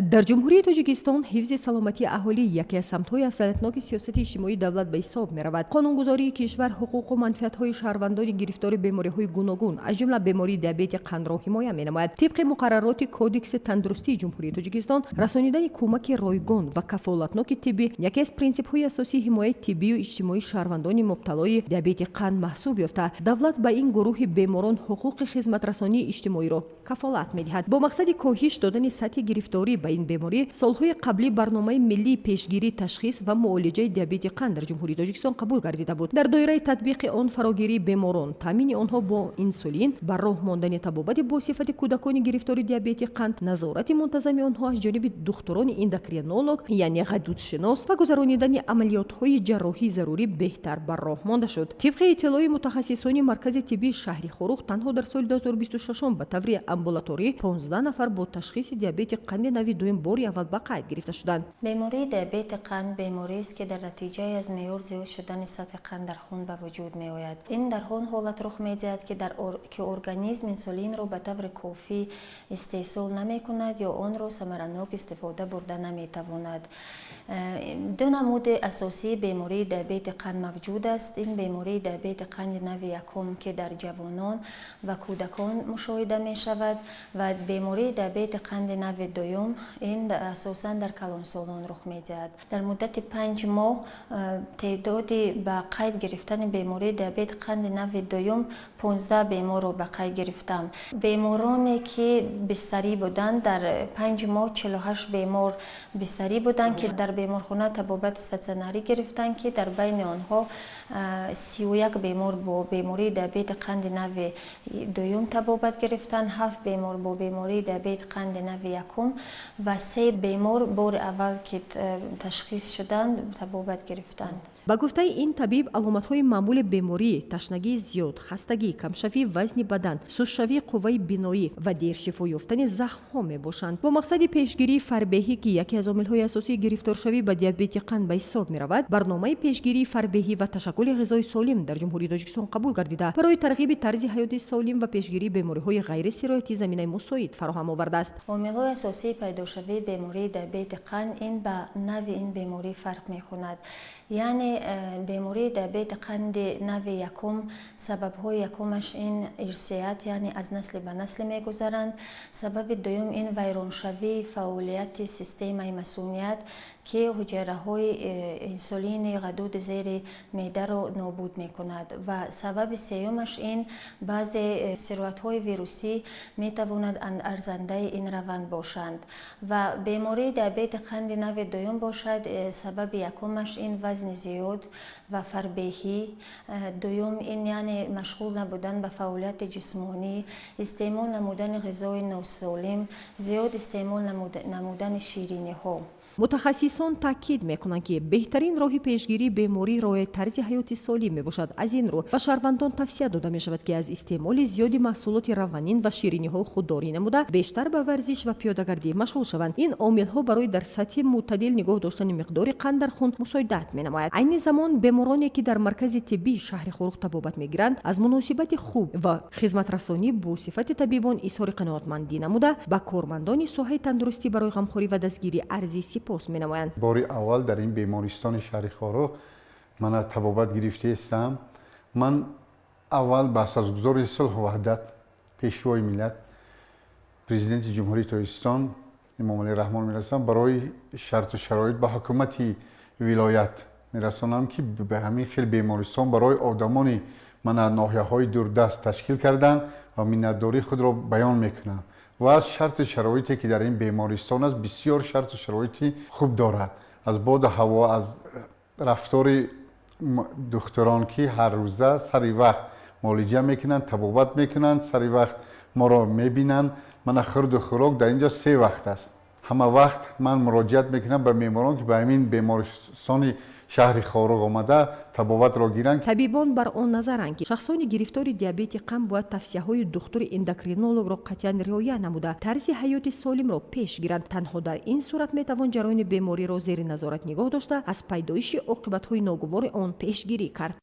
Дар Ҷумҳурии Тоҷикистон ҳифзи саломатии аҳолӣ яке аз самтҳои афзалиятноки сиёсати иҷтимоии давлат ба ҳисоб меравад. Қонунгузории кишвар ҳуқуқу манфиатҳои шаҳрвандони гирифтори бемориҳои гуногун, аз ҷумла бемории диабети қандро ҳимоя менамояд. Тибқи муқаррароти Кодекси тандурустии Ҷумҳурии Тоҷикистон, расонидани кӯмаки ройгон ва кафолатноки тиббӣ яке аз принсипҳои асосии ҳимояи тиббию иҷтимоии шаҳрвандони мубталои диабети қанд маҳсуб ёфта, давлат ба ин гурӯҳи беморон ҳуқуқи хизматрасонии иҷтимоиро кафолат медиҳад. Бо мақсади коҳиш додани сатҳи гирифторӣ ба ин беморӣ, солҳои қаблӣ барномаи миллии пешгирӣ, ташхис ва муолиҷаи диабети қанд дар Ҷумҳурии Тоҷикистон қабул гардида буд. Дар доираи татбиқи он фарогирии беморон, таъмини онҳо бо инсулин, ба роҳ мондани табобати босифати кӯдакони гирифтори диабети қанд, назорати мунтазами онҳо аз ҷониби духтурони эндокринолог, яъне ғадудшинос, ва гузаронидани амалиётҳои ҷарроҳии зарурӣ беҳтар ба роҳ монда шуд. Тибқи иттилои мутахассисони маркази тиббии шаҳри Хоруғ, танҳо дар соли 2026 ба таври амбулаторӣ 15 нафар бо ташхиси диабети қанди нави дуюм бори аввал ба қайд гирифта шуданд. Бемории диабети қанд бемориест, ки дар натиҷаи аз меъёр зиёд шудани сатҳи қанд дар хун ба вуҷуд меояд. Ин дар он ҳолат рух медиҳад, ки организм инсулинро ба таври кофӣ истеҳсол намекунад ё онро самаранок истифода бурда наметавонад. Ду намуди асосии бемории диабети қанд мавҷуд аст. Ин бемории диабети қанди нави якум, ки дар ҷавонон ва кӯдакон мушоҳида мешавад, ва бемории диабети қанди нави дуюм, ин асосан дар калонсолон рух медиҳад. Дар муддати 5 моҳ теъдоди ба қайд гирифтани бемории диабети қанди нави дуюм 15 беморро ба қайд гирифтам. Бемороне, ки бистарӣ буданд, дар 5 моҳ 48 бемор бистарӣ буданд, ки дар беморхона табобати статсионарӣ гирифтанд, ки дар байни онҳо 31 бемор бо бемории диабети қанди нави дуюм табобат гирифтанд, ҳафт бемор бо бемории диабети қанди нави якум ва се бемор бори аввал, ки ташхис шуданд, табобат гирифтанд. Ба гуфтаи ин табиб, аломатҳои маъмули беморӣ ташнагии зиёд, хастагӣ, камшавии вазни бадан, сустшавии қувваи биноӣ ва дер шифо ёфтани захмҳо мебошанд. Бо мақсади пешгирии фарбеҳӣ, ки яке аз омилҳои асосии гирифторшавӣ ба диабети қанд ба ҳисоб меравад, барномаи пешгирии фарбеҳӣ ва ташаккули ғизои солим дар Ҷумҳурии Тоҷикистон қабул гардида, барои тарғиби тарзи ҳаёти солим ва пешгирии бемориҳои ғайрисироятӣ заминаи мусоид фароҳам овардааст. Омилҳои асосии пайдошавии бемории диабети қанд ин ба нави ин беморӣ фарқ мекунад. Яъне бемории диабети қанди нави якум сабабҳои якумаш ин ирсият, яъне аз насли ба насле мегузаранд. Сабаби дуюм ин вайроншавии фаъолияти системаи масуният, ки ҳуҷайраҳои инсулини ғадуди зери меъдаро нобуд мекунад, ва сабаби сеюмаш ин баъзе сироятҳои вирусӣ метавонад арзандаи ин раванд бошанд. Ва бемории диабети қанди нави дуюм бошад, сабаби якумаш ин вазни зиёд ва фарбеҳӣ, дуюм ин яъне машғул набудан ба фаъолияти ҷисмонӣ, истеъмол намудани ғизои носолим, зиёд истеъмол намудани шириниҳо. Мутахассисон таъкид мекунанд, ки беҳтарин роҳи пешгирии беморӣ риояи тарзи ҳаёти солим мебошад. Аз ин рӯ ба шаҳрвандон тавсия дода мешавад, ки аз истеъмоли зиёди маҳсулоти равғанин ва шириниҳо худдорӣ намуда, бештар ба варзиш ва пиёдагардӣ машғул шаванд. Ин омилҳо барои дар сатҳи мӯътадил нигоҳ доштани миқдори қанд дар хун мусоидат менамояд. Айни замон бемороне, ки дар маркази тиббии шаҳри Хоруғ табобат мегиранд, аз муносибати хуб ва хизматрасонӣ бо сифати табибон изҳори қаноатмандӣ намуда, ба кормандони соҳаи тандурустӣ барои ғамхорӣ ва дастгирӣ арзи сипос менамоянд. Бори аввал дар ин бемористони шаҳри Хоруғ мана табобат гирифтаистам. Ман аввал ба асосгузори сулҳу ваҳдат, пешвои миллат, Президенти Ҷумҳурии Тоҷикистон Эмомалӣ Раҳмон мерасонам, барои шарту шароит ба ҳукумати вилоят мерасонам, ки ба ҳамин хел бемористон барои одамони мана ноҳияҳои дурдаст ташкил карданд, ва миннатдории худро баён мекунам. Ва аз шарту шароите, ки дар ин бемористон аст, бисёр шарту шароити хуб дорад, аз боду ҳаво, аз рафтори духтурон, ки ҳаррӯза сари вақт муолиҷа мекунанд, табобат мекунанд, сари вақт моро мебинанд. Мана хӯрду хӯрок дар ин ҷо се вақт аст. Ҳама вақт ман муроҷиат мекунам ба беморон, ки ба ҳамин бемористони шаҳри Хоруғ омада табобатро гиранд. Табибон бар он назаранд, ки шахсони гирифтори диабети қанд бояд тавсияҳои духтури эндокринологро қатъиян риоя намуда, тарзи ҳаёти солимро пеш гиранд. Танҳо дар ин сурат метавон ҷараёни бемориро зери назорат нигоҳ дошта, аз пайдоиши оқибатҳои ногувори он пешгирӣ кард.